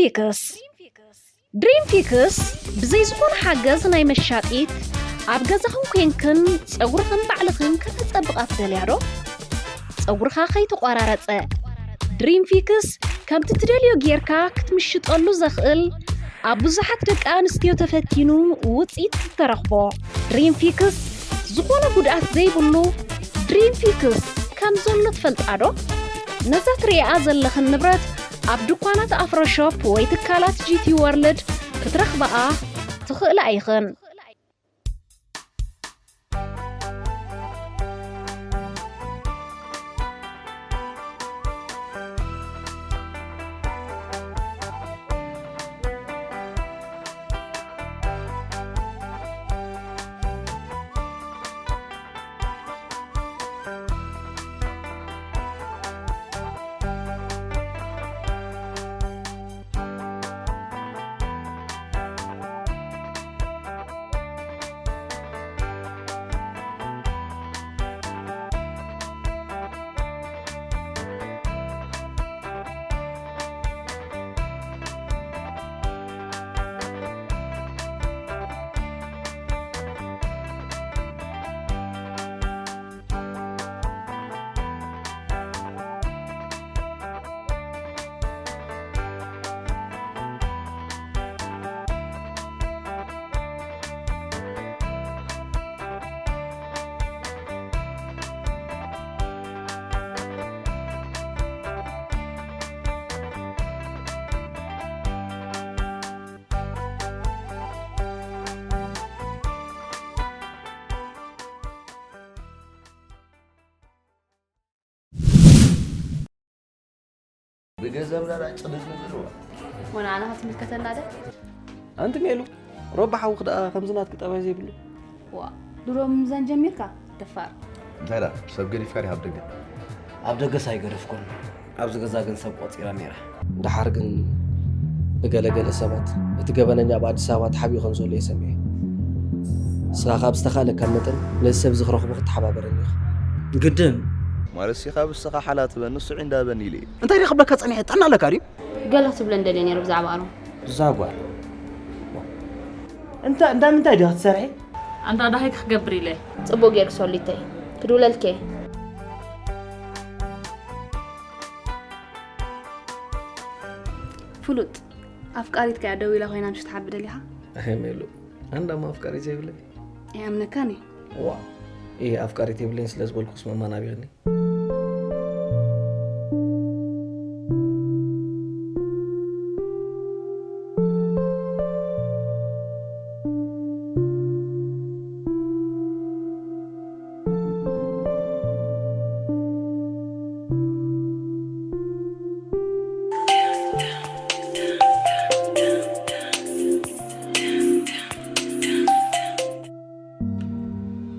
ፊክስ ድሪም ፊክስ ብዘይ ዝኾነ ሓገዝ ናይ መሻጢት ኣብ ገዛኽን ኮንክን ጸጉርኽን ባዕልኽን ከተጸብቓ ትደልያ ዶ? ጸጉርኻ ከይተቋራረጸ ድሪም ፊክስ ከምቲ ትደልዮ ጌርካ ክትምሽጠሉ ዘኽእል ኣብ ብዙሓት ደቂ ኣንስትዮ ተፈቲኑ ውጽኢት ዝተረኽቦ ድሪም ፊክስ ዝኾነ ጉድኣት ዘይብሉ ድሪም ፊክስ ከም ዘሎ ትፈልጣ ዶ? ነዛ ትርእያ ዘለኽን ንብረት ኣብ ድኳናት ኣፍሮ ሾፕ ወይ ትካላት ጂ ቲ ወርልድ ክትረኽብኣ ትኽእላ ኢኽን። ብገንዘብና ራጭ ንዝንብርዋ። ወንዓና ክትምልከተና ደ? ኣንቲ ሜሉ፣ ሮባ ሓውኽ ደኣ ከምዚ ናትኪ ጠባይ ዘይብሉ። ዋ፣ ድሮ ምምዛን ጀሚርካ? ደፋር። እንታይ ደኣ፣ ሰብ ገዲፍካ ዲኻ ኣብ ደገ? ኣብ ደገስ ኣይገደፍኩን። ኣብዚ ገዛ ግን ሰብ ቆጺራ ነይራ። ደሓር ግን ብገለ ገለ ሰባት እቲ ገበነኛ ኣብ ኣዲስ ኣበባ ተሓቢኡ ከም ዘሎ እየ ሰሚዐ። ንስኻ ካብ ዝተኻእለካ መጠን ነዚ ሰብ እዚ ክረኽቦ ክትተሓባበረኒ ኢኻ። ግድን። ማለት ሲ ካብ ንስኻ ሓላ ትበ ንሱ ዒንዳ በኒ ኢለ እየ። እንታይ ደኣ ክብለካ ጸኒሐ? ጥዕና ኣለካ ድዩ? ገለ ክትብለን ደልየ ነይረ ብዛዕባ ኣሮን። እዛ ጓል። እንታ እንዳ ምንታይ ዲኻ ትሰርሒ? ኣንታ ደሃይ ክገብር ኢለ። ጽቡቕ ጌርኪ ሶሊተይ። ክድውለልኪ እየ። ፍሉጥ ኣፍቃሪትካ እያ ደዊላ ኮይና ምሽ ትሓቢ ደሊኻ? ኣይ ሜሉ፣ ኣንዳማ ኣፍቃሪ ዘይብለይ። ኣይኣምነካን እየ። ዋ፣ እየ ኣፍቃሪት የብለይን ስለ ዝበልኩስ መማን ኣቢኽኒ።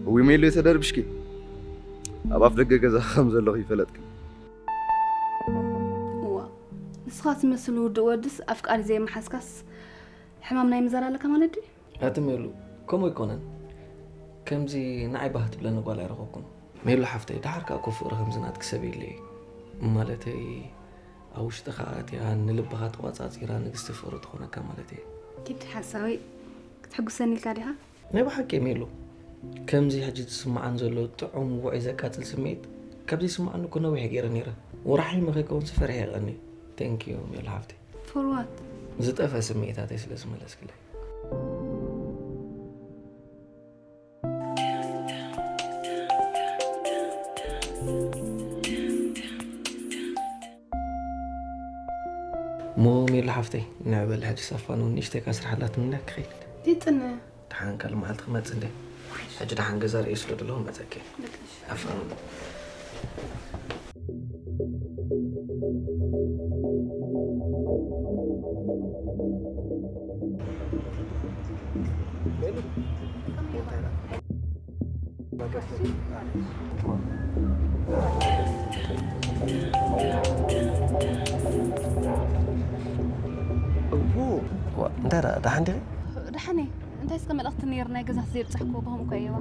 እዊ ሜሉ የተደርብሽኪ ኣብ ኣፍ ደገ ገዛ ከም ዘለኹ ይፈለጥኪ። እዋ፣ ንስኻ ትመስል ውዱእ ወድስ ኣፍቃሪ ዘይመሓዝካስ ሕማም ናይ ምዛር ኣለካ ማለት ድዩ? ኣቲ ሜሉ፣ ከምኡ ኣይኮነን። ከምዚ ንዓይ ባህ ትብለኒ ጓል ኣይረኸብኩን። ሜሉ ሓፍተይ፣ ደሓር ከኣ እኮ ፍቕሪ ከምዚ ናትኪ ሰብ የለይ። ማለተይ፣ ኣብ ውሽጥኻ ኣትያ ንልብኻ ተቋጻጺራ ንግስቲ ፍቕሪ ትኾነካ ማለተይ። ኪድ ሓሳዊ፣ ክትሕጉሰኒ ኢልካ ዲኻ? ናይ ብሓቂ ሜሉ፣ ከምዚ ሕጂ ዝስምዓን ዘሎ ጥዑም ውዑይ ዘቃጽል ስምዒት ካብ ዘይስምዓኒ እኮ ነዊሕ ገይረ ነይረ። ወርሒ መኸይከውንሲ ፈሪሐ ይቐኒ። Thank you ሜሉ ሓፍተይ። For what? ዝጠፍአ ስምዒታተይ ስለ ዝመለስክለይ። እሞ ሜሉ ሓፍተይ፣ ንዕበል ሕጂ ሳፋን እውን ንእሽተይ እካ ስራሕ ኣላትኒ ኢላ ክኸይድ። ይጽነ። ደሓን ካልእ መዓልቲ ክመጽእ እንደ። ሕጂ ደሓን ገዛ ርእየ ስለ ዘለኹ መጸኪ። ደቂ ኣንስትዮ። ኣፋን። እንታይ ደኣ፣ ደሓን ዲኺ? ደሓን እየ። እንታይ እስከ መልእኽቲ ነይሩ ናይ ገዛ ዘይብጻሕኩዎ ብኸምኡ እኮ እየዋ።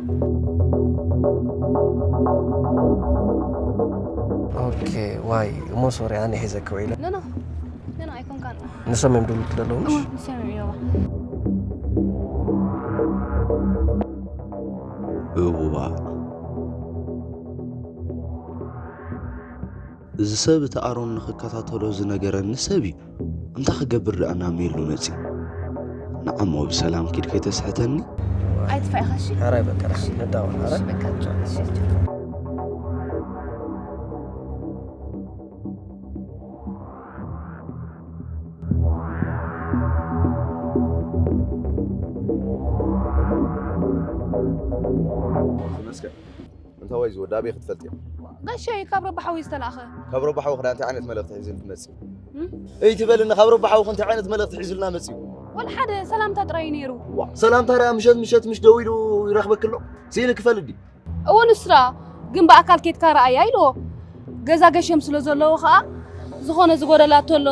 ኦኬ፣ ዋይ፣ እሞ ሶሪ፣ ኣነ ሒዘኪ ውዒለ። ኖ፣ ኖ፣ ገና ኣይኮንካን። ንሶም እዮም ድውልቲ ዘለዉ። እወ፣ ንሶም እዮም እዮባ። እዋ፣ እዚ ሰብ እቲ ኣሮን ንኽከታተሎ ዝነገረኒ ሰብ እዩ። እንታይ ክገብር ደኣ ናብ ሜሉ መጺኡ? ንዓሞ ብሰላም ኪድ ከይተስሕተኒ። ኣይትፋ ኢኻ እሺ? ሕራይ በቃ ሕራይ ነዳውን እሺ ሕራይ በቃ ቻው፣ እሺ። ተመስገን። እንታይ ወይ ዝወዳ ኣበይ ክትፈልጥ እየ? ጋሻይ ካብ ረቢ ሓወይ ዝተላእኸ። ካብ ረቢ ሓውኽ እንታይ ዓይነት መልእኽቲ ሒዙ ትመጽእ? እይ ትበልኒ፣ ካብ ረቢ ሓውኽ እንታይ ዓይነት መልእኽቲ ሒዙልና መጽዩ? ወላ ሓደ ሰላምታ ጥራይ እዩ ነይሩ። ዋ፣ ሰላምታ ርኣ ምሸት ምሸት ምሽ ደው ኢሉ ይረኽበክ ኣሎ። ስኢሉ ክፈልጥ ድዩ? እወ ንስራ ግን ብኣካል ኬድካ ረኣያ ኢልዎ። ገዛ ገሸም ስለ ዘለዎ ከዓ ዝኾነ ዝጎደላ ተሎ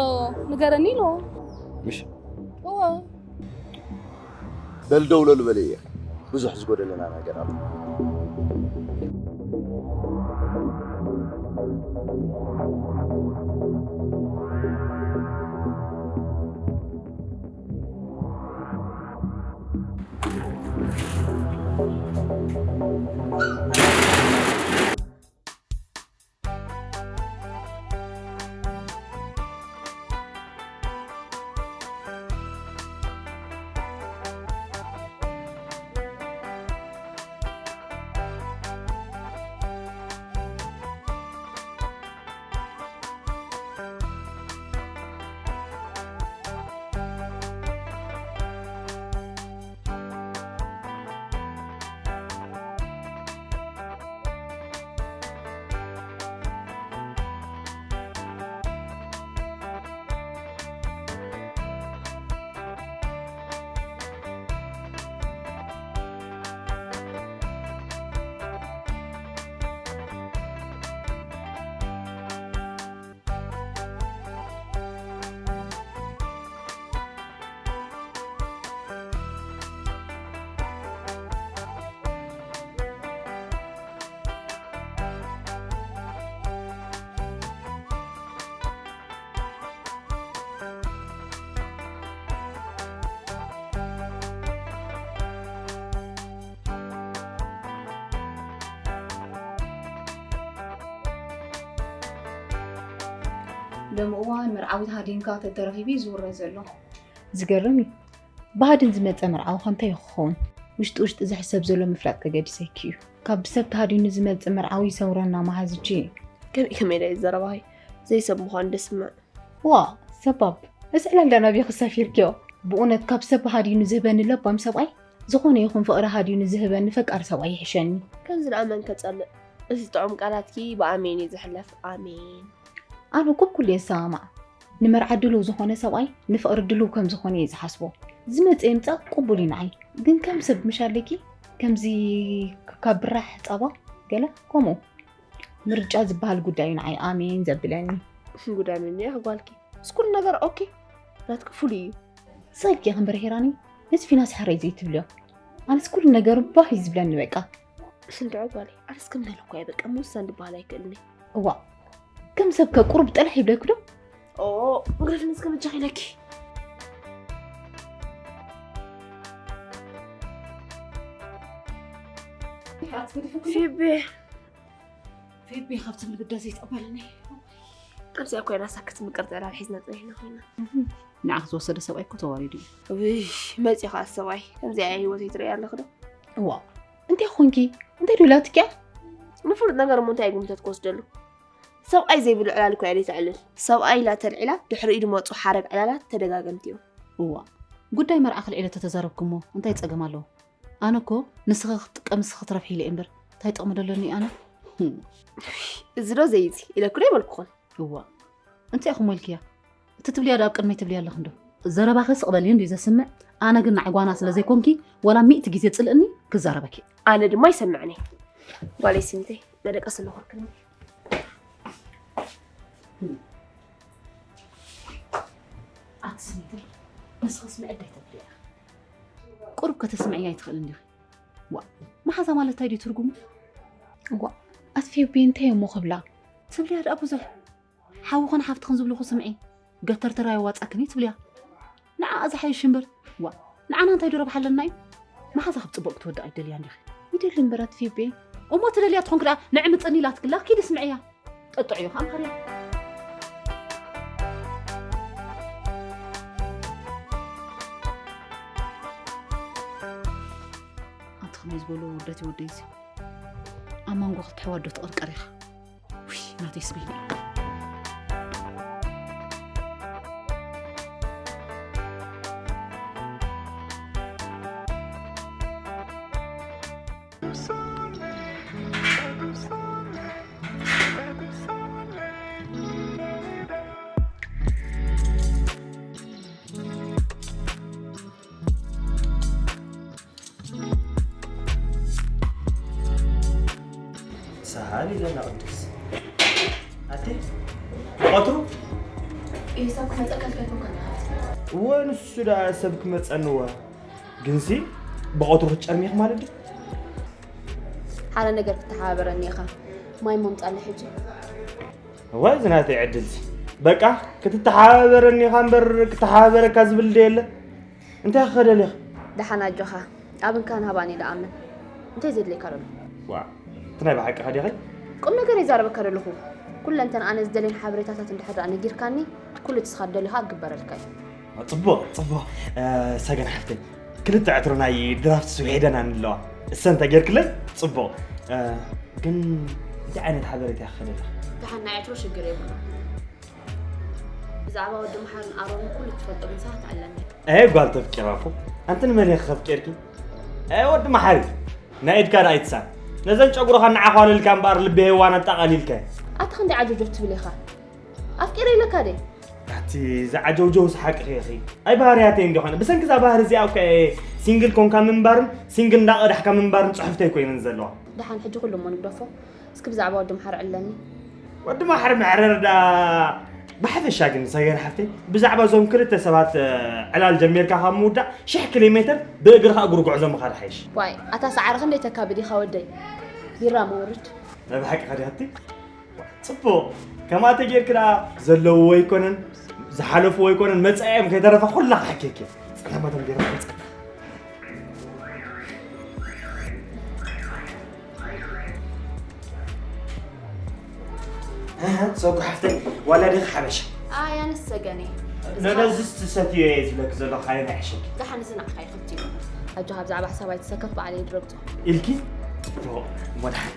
ንገረኒ ኢልዎ። ምሽ እወ በል ደውለሉ በለየ። ብዙሕ ዝጎደለና ነገር ኣሎ። ሎሚ እዋን መርዓዊ ተሃዲንካ ተተረኺቡ እዩ ዝውረ ዘሎ። ዝገርም እዩ። ብሃድን ዝመፀ መርዓዊ ከ እንታይ ክኸውን? ውሽጢ ውሽጢ ዝሕሰብ ዘሎ ምፍላጥ ከገድሰኪ እዩ። ካብ ብሰብ ተሃዲኑ ዝመፅእ መርዓዊ ይሰውረና መሃዝጂ። ከመይ ከመይ ኢለ እየ ዝዘረባኺ? ዘይሰብ ምዃኑ ደስምዕ። ዋ ሰባብ፣ እዚ ዕላል ዳና ቤኺ ሰፊርክዮ። ብእውነት ካብ ሰብ ሃዲኑ ዝህበኒ ለባም ሰብኣይ፣ ዝኾነ ይኹን ፍቕሪ ሃዲኑ ዝህበኒ ፈቃር ሰብኣይ ይሕሸኒ። ከምዚ ደኣ መን ከጸልእ? እዚ ጥዑም ቃላትኪ ብኣሜን እዩ ዝሕለፍ። ኣሜን። ኣነ ኩኩሉ እየ ዝሰማማዕ። ንመርዓ ድልው ዝኾነ ሰብኣይ ንፍቕሪ ድልው ከም ዝኾነ እየ ዝሓስቦ። ዝመፀ ይምፃእ ቅቡል እዩ ንዓይ። ግን ከም ሰብ ምሽ ኣለኪ ከምዚ ካብ ብራሕ ፃባ ገለ ከምኡ ምርጫ ዝበሃል ጉዳይ እዩ ንዓይ ኣሜን ዘብለኒ። ጉዳይ ምን እያ ጓልኪ? ምስ ኩሉ ነገር ኦኬ ናትኪ ፍሉይ እዩ። ስቕ ኢልኪ ኢኺ እምበር ሄራኒ ነዚ ፊናስ ሕረይ ዘይትብልዮ። ኣነስ ኩሉ ነገር ባህ እዩ ዝብለኒ በቃ። እንድዒ ጓለይ ኣነስ ከም በለኩ እየ በቃ ምውሳን ዝበሃል ኣይክእልን እየ። እዋእ ከም ሰብ ከ ቁሩብ ጠልሕ ይብለኪ ዶ? ኦ ግረፍኒ እስከ በጃኺ ኢለኪ። ፊቤ ፊቢ ካብ ትብል ግዳ ዘይትቕበለኒ። ከምዚኣ ኮይና ሳክት ምቅርቲ ዕላል ሒዝና ፀኒሕና ኮይና። ንዓኺ ዝወሰደ ሰብኣይ እኮ ተዋሪዱ እዩ። ውይ መፂ ከዓ ሰብኣይ ከምዚኣ እያ ህይወተይ ትርኢ ኣለኺ ዶ? እዋ እንታይ ኮንኪ? እንታይ ድላትኪያ? ንፍሉጥ ነገር እሞ እንታይ ግምተት ክወስደሉ? ሰብኣይ ዘይብሉ ዕላል እኮ እያ ዘይተዕልል። ሰብኣይ ኢላ ተልዒላ ድሕሪኡ ድመፁ ሓረግ ዕላላት ተደጋገምቲ እዮም። እዋ ጉዳይ መርዓ ክልዒለ ተተዛረብኩሞ እንታይ ፀገም ኣለዎ? ኣነ እኮ ንስኺ ክትጥቀሚ ንስኺ ክትረብሒ ኢለ እየ እምበር እንታይ ጥቕሚ ዶ ኣለኒ ኣነ? ህም። እዚ ዶ ዘይዚ ኢለኩ ዶ ኣይበልኩኹን? እዋ እንታይ ኢኹም ወልክያ? እቲ ትብልያ ዶ ኣብ ቅድመይ ትብልያ ኣለኺ እንዶ? ዘረባኺ ስቕ በሊ እንድዩ ዘስምዕ። ኣነ ግን ንዓይ ጓና ስለ ዘይኮንኪ ዋላ ሚእቲ ግዜ ጽልእኒ ክዛረበኪ። ኣነ ድማ ይሰምዕኒ። ጓለይ ስሚተይ መደቀሲ ኣለኹልክኒ። ኣቲ ስሚተይ ንስኺ ስምዒ እንታይ ተብልያ? ቁሩብ ከተስምዕያ ኣይትኽእልን ዲኺ? ዋ መሓዛ ማለት እንታይ ድዩ ትርጉሙ? ዋ ኣቲ ፌቢ እንታይ እሞ ክብላ? ትብልያ ደኣ ብዙሕ ሓውኽን ሓፍትኽን ዝብልኹ ስምዒ። ገተርተራ የዋጻክን እዩ ትብልያ። ንዓኣ ዝሓይሽ እምበር። ዋ፣ ንዓና እንታይ ዶ ረብሓ ኣለና እዩ? መሓዛ ክብ ጽቡቕ ክትወድቕ ኣይደልያን ዲኺ? ይደሊ እምበር ኣቲ ፊቤ። እሞ ትደልያ ትኾንክ ደኣ ንዒ ምጽኒ ኢላትክላ፣ ኪዲ ስምዕያ። ጠጥዕዮ ከኣ ምኸርያ። ኣቲ ከመይ ዝበሉ ውርደት እዩ ወደይ እዚ። ኣብ መንጎ ክልተ ኣሕዋት ዶ ትቕርቀር ኢኻ? ውይ፣ ናተይ ስሚዒት። ሰሃሊ ገና ቅዱስ። ኣቲ፣ ብቐትሩ? ኢሂ፣ ሰብ ክመጸካ ኢልካ ኣይኮንካን ኢኻ። እወ፣ ንሱ ደኣ ሰብ ክመጸኒ እወ። ግንሲ፣ ብቐትሩ ክትጨርሚ ኢኺ ማለት ድዩ? ሓደ ነገር ክትተሓባበረኒ ኢኻ። ማይ እሞ ምጻለይ ሕጂ። እዋይ፣ እዚ ናተይ ዕድልሲ። በቃ፣ ክትተሓባበረኒ ኢኻ እምበር፣ ክተሓባበረካ ዝብል ዶ የለ? እንታይ ክኸደል ኢኻ? ደሓን ኣጆኻ። ኣብንካን ሃባን ኢለ ኣምን። እንታይ ዘድልየካ ዘሎ? ዋ፣ እቲ ናይ ብሓቂ ኸዲኺ? ቁም ነገር ይዛረበካ ዘለኹ። ኩለንተን ኣነ ዝደልየን ሓበሬታታት እንድሕር ደኣ ነጊርካኒ፣ ኩሉ እቲ ስኻ ትደልዮ ኸኣ ክግበረልካ እዩ። ጽቡቕ፣ ጽቡቕ። እ፣ ሰገን ሓፍተይ፣ ክልተ ዕትሮ ናይ ድራፍት ስዊሄደን ኣለዋ። እሰን ተጌርክለን ጽቡቕ። እ፣ ግን እንታይ ዓይነት ሓበሬታ ኢኻ ከደልኻ? ደሓን ናይ ዕትሮ ሽግር የብሉን። ብዛዕባ ወዲ መሓርን ኣሮንን ኩሉ ትፈልጦ ግን ሰባት ኣለኒ። ኣየ ጓል ተፍቂራ እኮ። ኣንቲ ንመን ኢኺ ከፍቂርኪ? ኣየ ወዲ መሓሪ፣ ናይ ኢድካ ደኣ ኣይትሳን። ነዘን ጨጉርኻ እናዓዃለልካ እምበኣር ልቢ ሄዋን ኣጣቓሊልካ። ኣቲ ክንደይ ዓጆጆ ትብል ኢኻ? ኣፍቂረ ኢለካ ደ? ኣቲ ዝዓጀውጀው ሰሓቅኺ ኢኺ። ኣይ ባህርያተይ እንዲኾነ። ብሰንኪ እዛ ባህሪ እዚኣ እኮ እየ ሲንግል ኮንካ ምንባርን ሲንግል እንዳቐዳሕካ ምንባርን ጽሑፍተይ ኮይነን ዘለዋ። ደሓን ሕጂ ኩሉ እሞ ንግደፎ። እስኪ ብዛዕባ ወዲ መሓሪ ዕለኒ። ወዲ መሓሪ መዕረር ዳ ብሓፈሻ ግን ሰገን ሓፍተይ፣ ብዛዕባ እዞም ክልተ ሰባት፣ እ፣ ዕላል ጀሚርካ ካብ ምውዳእ ሽሕ ኪሎ ሜትር ብእግርኻ እግሪ ጉዕዞ ምኻድ ሓይሽ። ዋይ፣ ኣታ ሰዓሪ ክንደይ ተካብድ ኢኻ ወደይ? ቢራ መውርድ። ናይ ብሓቂ ኸዲኻቲ? ጽቡቕ። ከምኣ ተጌርክ ደኣ ዘለዎ ኣይኮነን፣ ዝሓለፍዎ ኣይኮነን፣ መጻኢኦም ከይተረፈ ኩላ ክሓኬክ እየ። ጸለመቶም ገይረ ክመጽእ። እህ፣ ሰጉ ሓፍተይ፣ ዋላ ዲኺ ሓበሻ? ኣይ፣ ኣነስ ሰገን እየ። ነዚ ዝስቲ ሰትዮ እየ ዝብለኪ ዘለኹ፣ ኣየናይ ሕሸኪ? ደሓን እዚ ንዓኻ ይኸፍት እዩ። ኣጆኻ ብዛዕባ ሕሳብ ኣይትሰከፍ፣ ባዕለይ ድረግጾ። ኢልኪ? ጽቡቕ። እሞ ደሓን፣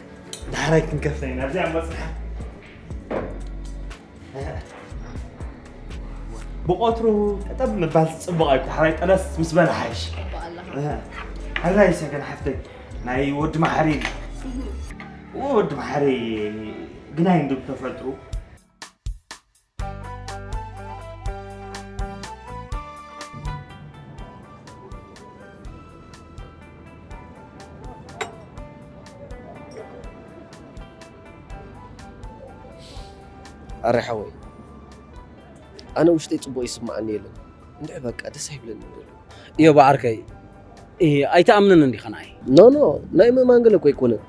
ዳሕራይ ክንከፍታ ኢና። ኣብዚኣ እሞ ጽንሓ። ብቐትሩ ጠጠብ ምባል ጽቡቕ ኣይኮ፣ ሓራይ ጠለስ ምስ በለ ሓይሽ። ጽቡቕ ኣለኻ። እህ፣ ሕራይ ሰገን ሓፍተይ፣ ናይ ወዲ መሓሪ። እህ። ወዲ መሓሪ ግናይ እንዱ ተፈጥሩ። ኣረ ሓወይ፣ ኣነ ውሽጠይ ጽቡቕ ይስምዓኒ የለን። እንድዒ በቃ ደስ ኣይብለንን ዘሎ። እዮ ብዓርከይ፣ እ፣ ኣይትኣምንን እንዲኻ ንዓይ? ኖ፣ ኖ፣ ናይ ምእማን ገለ እኮ ኣይኮነን።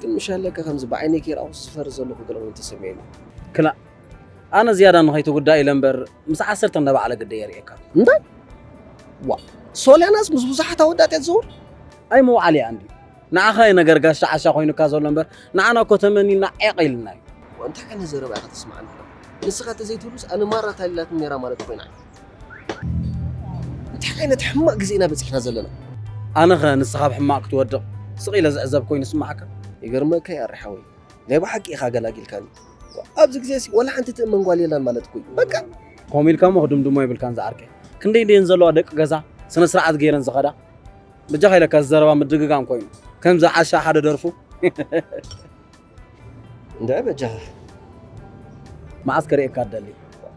ግን ምሽ ኣለካ ከምዚ ብዓይነይ ከይረኣኹ ዝፈርስ ዘለኹ ገለ ኮይኑ ተሰሚዑኒ። ክላእ፣ ኣነ ዝያዳ ንኸይትጉዳእ ኢለ እምበር፣ ምስ ዓሰርተ እንዳበዓለ ግደ የርእየካ። እንታይ? ዋ፣ ሶልያናስ ምስ ብዙሓት ኣወዳት እያ ትዘውር? ኣይ መውዓሊ እያ እንድዩ። ንዓኻ እዩ ነገር ጋሻ ዓሻ ኮይኑካ ዘሎ እምበር፣ ንዓና እኮ ተመኒና ዔቕ ኢልና እዩ። ዋ፣ እንታይ ዓይነት ዘረባ ኢኻ ተስምዓና? ንስኻ ተዘይትህሉስ ኣነ ማራ ታሊላትኒ ነይራ ማለት ኮይና። እንታይ ዓይነት ሕማቕ ግዜ ኢና በጺሕና ዘለና? ኣነኸ ንስኻ ኣብ ሕማቕ ክትወድቕ ስቕ ኢለ ዝዕዘብ ኮይኑ ይስምዓካ? ይገርመካ እዩ ኣሪ ሓወይ፣ ናይ ብሓቂ ኢኻ ኣገላጊልካኒ። ኣብዚ ግዜሲ ዋላ ሓንቲ ትእመን ጓል የላን ማለት እኮ እዩ። በቃ። ከምኡ ኢልካ እሞ ክድምድሞ የብልካን ዝዓርከይ። ክንደይ ድየን ዘለዋ ደቂ ገዛ ስነ ስርዓት ገይረን ዝኸዳ? በጃኻ ኢለካ እዚ ዘረባ ምድግጋም ኮይኑ። ከምዚ ዓሻ ሓደ ደርፉ። እንድዒ በጃኻ። መዓስ ከርእየካ እደሊ?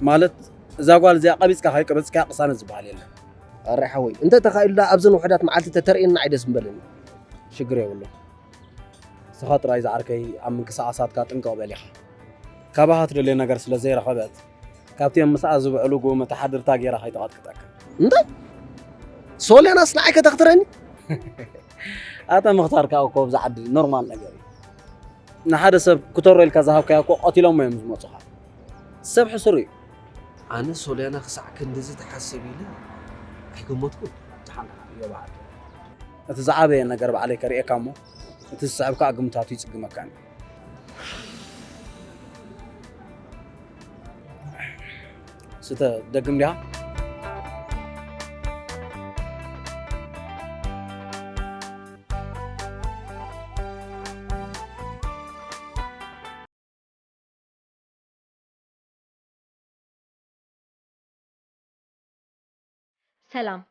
ማለት እዛ ጓል እዚኣ ቀቢጽካ ከይቀበጽካያ ቅሳነት ዝበሃል የለን። ኣረ ሓወይ፣ እንተ ተኻኢሉ ደኣ ኣብዘን ውሑዳት መዓልቲ ተተርእየና ዓይደስ ምበለኒ። ሽግር የብሉን። ንስኻ ጥራይ ዝዓርከይ ኣብ ምንቅስቓሳትካ ጥንቅቕ በል ኢኻ። ካባኻ ትደልዮ ነገር ስለ ዘይረኸበት፣ ካብቲኦም ምስኣ ዝውዕሉ ጉ መተሓድርታ ገይራ ከይተቐጥቅጠካ። እንታይ? ሶልያናስ ንዓይ ከተኽትረኒ? ኣታ ምኽታር ከኣ እኮ ኣብዚ ዓዲ ኖርማል ነገር እዩ። ንሓደ ሰብ ክተሮ ኢልካ ዝሃብካዮ እኮ ቀቲሎሞ እዮም ዝመጹኻ። ሰብ ሕሱር እዩ። ኣነ ሶልያና ክሳዕ ክንድዚ ትሓስብ ኢለ ኣይገመትኩን። ደሓን ደሓን እዮ በዓል። እቲ ዝዓበየ ነገር ባዕለይ ከርእየካ እሞ እቲ ዝስዕብ ከዓ ግምታቱ ይፅግመካን እዩ። ስተ ደግም ዲኻ? ሰላም።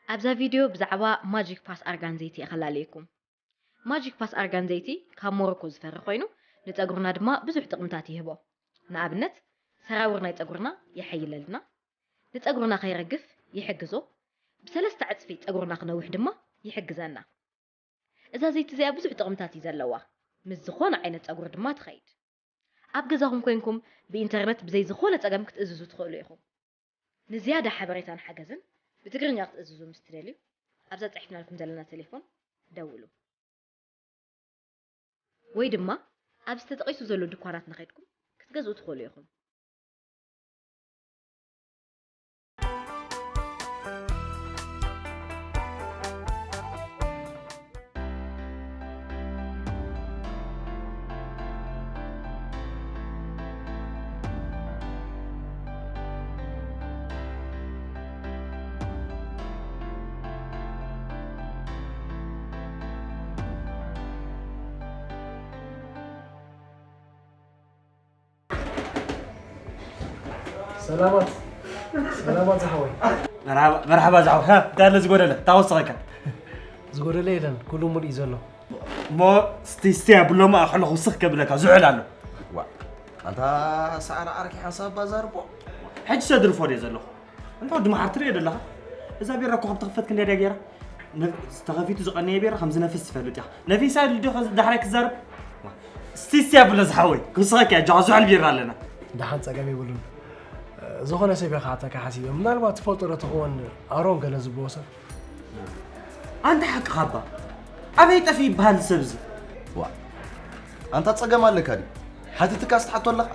ኣብዛ ቪድዮ ብዛዕባ ማጂክ ፓስ ኣርጋን ዘይቲ እኸላለየኩም። ማጂክ ፓስ ኣርጋን ዘይቲ ካብ ሞሮኮ ዝፈሪ ኮይኑ ንፀጉርና ድማ ብዙሕ ጥቕምታት ይህቦ። ንኣብነት ሰራውር ናይ ፀጉርና የሐይለልና፣ ንፀጉርና ከይረግፍ ይሕግዞ፣ ብሰለስተ ዕፅፊ ፀጉርና ክነውሕ ድማ ይሕግዘና። እዛ ዘይቲ እዚኣ ብዙሕ ጥቕምታት እዩ ዘለዋ። ምስ ዝኾነ ዓይነት ጸጉሪ ድማ ትኸይድ። ኣብ ገዛኹም ኮይንኩም ብኢንተርነት ብዘይ ዝኾነ ጸገም ክትእዝዙ ትኽእሉ ኢኹም። ንዝያዳ ሓበሬታን ሓገዝን ብትግርኛ ክትእዝዙ ምስ ትደልዩ ኣብዛ ጸሒፍናልኩም ዘለና ቴሌፎን ደውሉ። ወይ ድማ ኣብዚ ተጠቒሱ ዘሎ ድኳናት ንኸድኩም ክትገዝኡ ትኽእሉ ኢኹም። ሰላማት ሰላማት ዝሓወይ። መርሓባ ዝሓወይ። ሀ፣ እንታይ ኣሎ ዝጎደለ? እንታይ ወሰኸካ? ዝጎደለ የለን፣ ኩሉ ሙሉእ እዩ ዘሎ። እሞ ስቲ ስቲ ኣብሎማ ኣሕሎ ክውስኽ ከብለካ ዝውዕል ኣሎ። ዋ፣ ኣንታ ሰዓረ ዓርኪ ሓንሳብ ባዛር እቦ። ሕጂ ሰድርፎ ድየ ዘለኹ። እንታ ወዲ መሓር ትርእዮ ደለኻ? እዛ ቢራ እኮ ካብ ተኸፈት ክንደይ ድያ ገይራ? ነ- ተኸፊቱ ዝቐነየ ቢራ ከም ዝነፍስ ትፈልጥ ኢኻ። ነፊሳ ኢሉ ድዩ ኸዚ ዳሕራይ ክዛረብ? ዋ፣ እስቲ እስቲ ኣብሎ ዝሓወይ ክውስኸካ እያ፣ ኣጆኻ ዝውዕል ቢራ ኣለና። ደሓን ጸገም የብሉን። ዝኾነ ሰብ ኢኻ ኣተካ ሓሲበ። ምናልባት ትፈልጦ ዶ ትኸውን ኣሮን ገለ ዝበዎ ሰብ? ኣንታ ሓቅኻ እባ ኣበይ ጠፊኡ ይበሃል እዚ ሰብ እዚ? ዋ ኣንታ ጸገም ኣለካ ድዩ? ሓቲትካስ ትሓቶ ኣለኻ?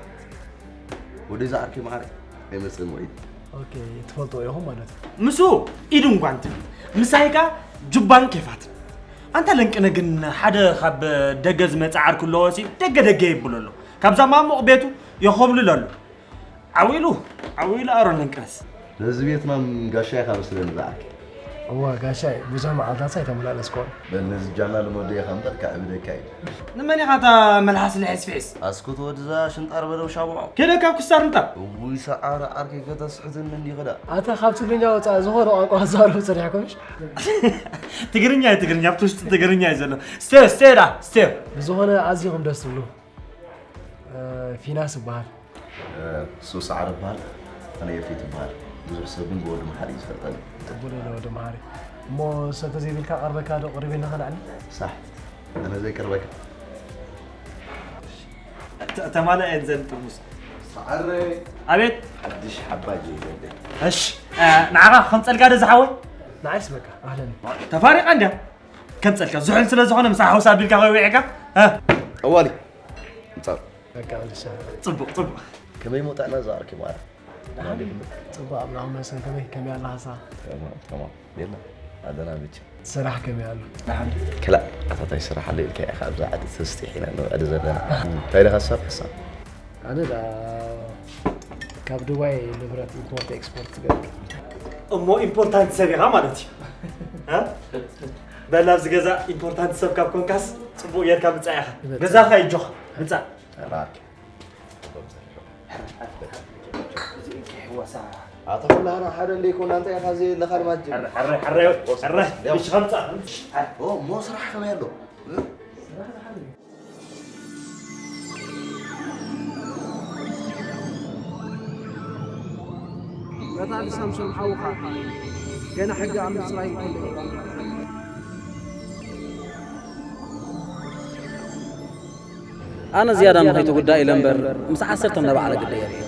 ወደዛ ዓርከይ መዓረይ ኣይመጽእን ውዒሉ። ኦኬ ትፈልጥዎ ኢኹም ማለት እዩ። ምስኡ ኢድን ጓንትን ምሳይ ከኣ ጁባን ኬፋትን። ኣንታ ለንቅነ ግን ሓደ ካብ ደገ ዝመጽ ዓርኩ ኣለዎ ሲ ደገ ደገ የብሎ ኣሎ። ካብዛ ማሙቕ ቤቱ የኾብልል ኣሎ። ዓው ኢሉ ዓው ኢሉ ኣሮን ለንቅነስ። ነዚ ቤትና ጋሻ ኢኻ መስለኒ ዝዓርከይ። እዋ ጋሻይ ብዙሕ መዓልታት ኣይተመላለስኩዎን። በል ነዚ ጃና ልመዶ ኢኻ እምበር ከዕብደካ እዩ። ንመን ኢኻ እታ መልሓስ ልሕስፍሕስ? ኣስኩት ወድዛ ሽንጣር በለው ሻቡዖ። ኬደ ካብ ክስታር እንታ። እውይ ሰዓረ ዓርከይ ከተስሕትኒ እንዲኺ ደኣ። ኣታ ካብ ትግርኛ ወፃኢ ዝኾነ ቋንቋ ክትዛረቡ ፀኒሕኩም ምሽ? ትግርኛ እዩ ትግርኛ ኣብቲ ውሽጢ ትግርኛ እዩ ዘሎ። ስቴው ስቴው ደኣ ስቴው። ብዝኾነ ኣዝኹም ደስ ትብሉ። ፊናስ እበሃል። እሱ ሰዓረ እበሃል። ኣነ የፊት እበሃል። ብዙሕ ሰብ ግን ብወዲ መሓሪ እዩ ዝፈልጠኒ። ፅቡቕ ኢለ ወዲ መሓሪ። እሞ ሰተ ዘይብልካ ቀርበካ ዶ ቅርብ ኢልና ከነዕሊ? ሳሕ ኣነ ዘይቅርበካ። ተማላ እየን ዘን ጥርሙስ። ሰዓረ ኣቤት። ሓድሽ ሓባጅ እዩ ዘለ። እሺ ንዓኻ ከምፀልካ ዶ ዝሓወይ? ንዓይስ በቃ ኣህለን። ተፋሪቓ እንድያ። ከምፀልካ ዝሑል ስለ ዝኾነ ምሳሕ ሓውስ ኣቢልካ ከይውዒዕካ ጠዋሊ ምፃር በቃ ልሻ ፅቡቅ ፅቡቅ ከመይ መውጣእና ዝኣርኪ በዓል ፅቡቅ ኣብላኹ መሰን ከመይ ከመይ ኣለኻ ሳ ተማም የላ ኣለና ብቻ ስራሕ ከመይ ኣሎ ክላእ ኣታታይ ስራሕ ኣሎ ኢልካ ኢኻ ኣብዛ ዓዲ ተስጢሕ ኢና ንውዕል ዘለና እንታይ ኢኻ ሰብ ሕሳብ ኣነ ዳ ካብ ዱባይ ንብረት ኢምፖርት ኤክስፖርት ትገብር እሞ ኢምፖርታንት ሰብ ኢኻ ማለት እዩ እ? በል ኣብዚ ገዛ ኢምፖርታንት ሰብ ካብ ኮንካስ ፅቡቅ ጌርካ ምፃእ ኢኻ ገዛኻ ይጆኻ ምፃእ ኣታ ኩላህና ሓደ እንደይኮና እንታይ ኢኻ ዘይለኻ ድማ ሕራይ ሕራይ ሕራይ እሺ ከምፃእ ሞ ስራሕ ከመይ ኣሎ በታሊ ሳምሶን ሓውኻ ገና ሕጊ ኣብ ምፅራይ ይከለይ ኣነ ዝያዳ ንኸይትጉዳእ ኢለ እምበር ምስ ዓሰርተ ነባዕለ ግደ የርእየካ።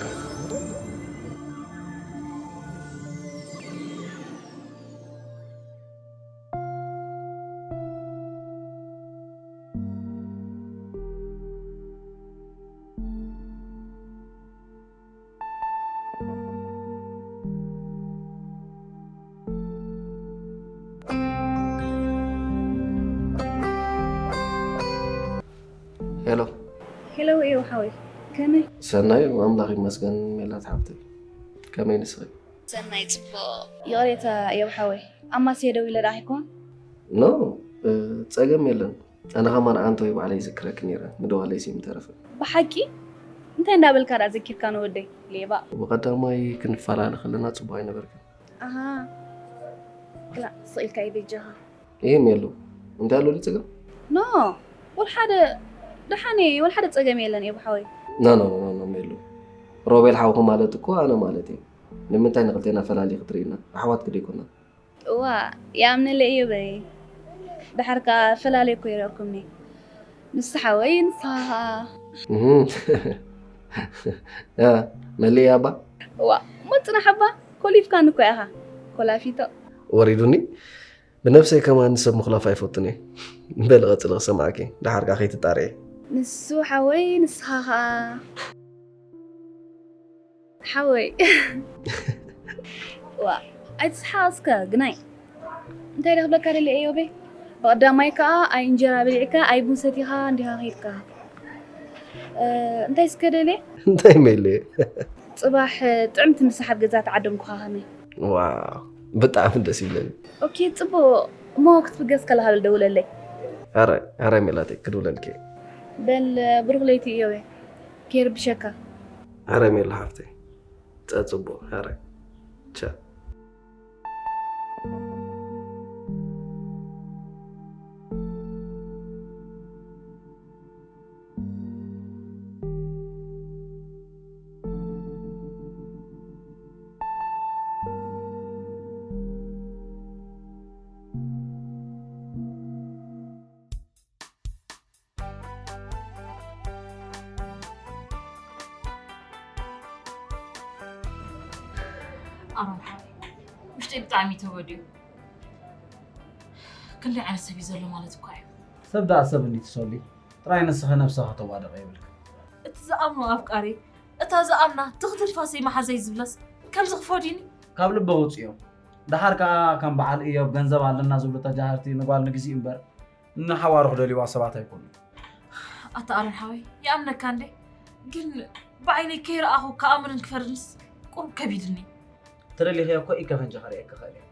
ሄሎ። ሄሎ እዮብ ሓወይ፣ ከመይ? ሰናይ፣ ኣምላኽ ይመስገን። ሜላት ሓብተይ፣ ከመይ ንስኺ? ሰናይ፣ ጽቡቕ። ይቕሬታ እዮብ ሓወይ፣ ኣማስየ ደዊለ ደኣ ኣይኮን? ኖ፣ እ፣ ጸገም የለን። ኣነ ኸማን ኣንቶይ ባዕለይ ይዝክረኪ ነይረ፣ ምድዋለይ ሲም ተረፈ። ብሓቂ? እንታይ እንዳበልካ ደኣ ዘኪርካ ንወደይ? ሌባ። ብቐዳማይ ክንፈላለ ከለና ጽቡቕ ኣይነበርክን። ኣሃ፣ ክላእ ስቕ ኢልካ እዩ በጃኻ። ይህም የሉ እንታይ ኣሎ ድጽገም? ኖ፣ ወልሓደ ደሓን እየ፣ ወልሓደ ጸገም የለን እዮብ ሓወይ። ኖ ኖ ኖ ኖ የሉ። ሮቤል ሓውኹ ማለት እኮ ኣነ ማለት እዩ። ንምንታይ ንክልቴና ፈላሊ ክትርእና? ኣሕዋት ክደይኮና? እዋ፣ ይኣምነለ እዮበይ። ድሓር ከኣ ፈላሊ እኮ ይረእኩምኒ። ንሱ ሓወይ፣ ንስኻ ኸኣ። እህ። ያ፣ መሊእ ኣባ? እዋ፣ ሞጽና ሓባ፣ ኮሊፍካኒ እኮ ኢኻ። ኮላፊቶ። ወሪዱኒ። ብነብሰይ ከማን ሰብ ምኽላፍ ኣይፈቱን እየ። በሊ ቀጽሊ ክሰምዓኪ፣ ድሓር ከኣ ከይትጣርየ። ንሱ ሓወይ፣ ንስኻ ኸኣ ሓወይ። ዋ፣ ኣይትስሓቕ እስከ ግናይ። እንታይ ዶ ክብለካ ደልየ እዮበይ? ብቐዳማይ ከኣ ኣይ እንጀራ በሊዕካ ኣይ ቡን ሰቲኻ እንዲኻ ከይድካ። እ፣ እንታይ እስከ ደልየ? እንታይ መይለየ? ጽባሕ ጥዕምቲ ምሳሕ ኣብ ገዛ ተዓደምኩኻ ከመይ? ዋው ብጣዕሚ ደስ ይብለኒ። ኦኬ ጽቡቕ እሞ ክትብገስ ከለኻ በል ደውለለይ። ኣረ ኣረ ሜላተይ ክድውለልኪ። በል ብሩኽ ለይቲ እዮቤ ከይርብሸካ። ኣረ ሜላ ሓፍተይ ጸጽቡቕ ኣረ ቻ ኣሮን ሓወይ ውሽጠይ ብጣዕሚ ተጎዲኡ። ክንደይ ዓይነት ሰብ እዩ ዘሎ ማለት እኳ እዩ። ሰብ ደኣ ሰብ እንዲ ትሰሊ ጥራይ ንስኺ ነብስኻ ተዋድቕ የብልክን። እቲ ዝኣምኖ ኣፍቃሪ እታ ዝኣምና ትኽትል ፋሰይ መሓዘይ ዝብለስ ከምዚ ክፈድዩኒ? ካብ ልበ ውፅዮም። ደሓር ከኣ ከም በዓል እዮብ ገንዘብ ኣለና ዝብሉ ተጃሃርቲ ንጓል ንግዝኢ እምበር ንሓዋሩ ክደልይዋ ሰባት ኣይኮኑን። ኣታ ኣሮን ሓወይ ይኣምነካ እንዴ ግን ብዓይነይ ከይረኣኹ ክኣምንን ክፈርድንስ ቁሩብ ከቢድኒ። ተደሊኽዮ እኮ ኢድ ከፈንጂ ከርእየኪ እኽእል እየ።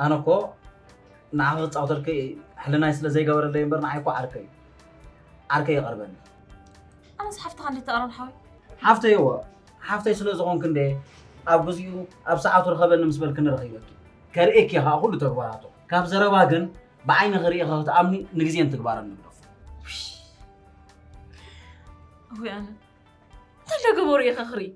ኣነ እኮ ንዓኺ ክጻወተልኪ ሕልናይ ስለ ዘይገበረለይ እምበር ንዓይ እኮ ዓርከይ እዩ። ዓርከይ ይቐርበኒ። ኣነስ ሓፍትኻ እንዴት ኣሮን ሓወይ? ሓፍተይ እወ ሓፍተይ ስለ ዝኾንኪ እንዴ ኣብ ግዚኡ ኣብ ሰዓቱ ርኸበኒ ምስ በልክኒ ረኺበኪ። ከርእየኪ እየ ከኣ ኩሉ ተግባራቱ። ካብ ዘረባ ግን ብዓይኒ ክርእይኺ ክትኣምኒ ንግዜን ትግባረን ንግደፎ። እወ ኣነ እንታይ እንዳገበሩ እየ ከ ክርኢ?